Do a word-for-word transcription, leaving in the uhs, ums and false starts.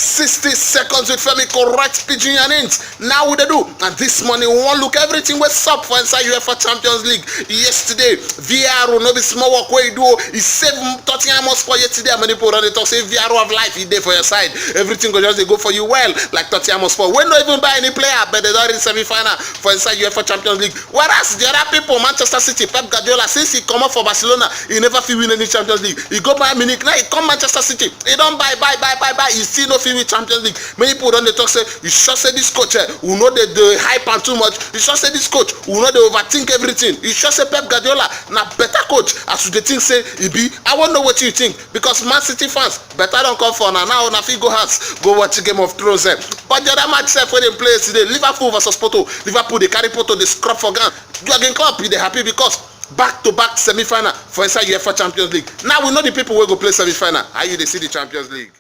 Sixty seconds with Femi, correct pidgin and int. Now we dey do, and this morning we wan look everything wey sup for inside UEFA Champions League. Yesterday, V A R no be small work wey e do o. E save Tottenham Hotspur yesterday, and many people don dey talk say V A R of life, e dey for your side. Everything go just dey go for you well, like Tottenham Hotspur wey no even buy any player, but they don reach semi-final for inside UEFA Champions League. Whereas the other people, Manchester City, Pep Guardiola, since he comot for Barcelona, he never fit win any Champions League. He go Bayern Munich, now he come Manchester City. He don buy, buy, buy, buy, buy. He still no fit win Champions League. Many people don dey talk say, "You sure say this coach, eh, we no dey, dey hype am too much? You sure say this coach, we no dey overthink everything? You sure say Pep Guardiola na better coach?" As you dey think say e be, I wan know wetin you think, because Man City fans, better don come for una now. Una fit go house, go watch Game of Thrones, eh. But the other match sef wey dey play today, Liverpool versus Porto. Liverpool dey carry Porto dey scrub for ground. Jurgen Klopp, he dey happy because back to back semi-final for inside UEFA Champions League. Now we know the people wey go play semi-final. How you dey see the Champions League?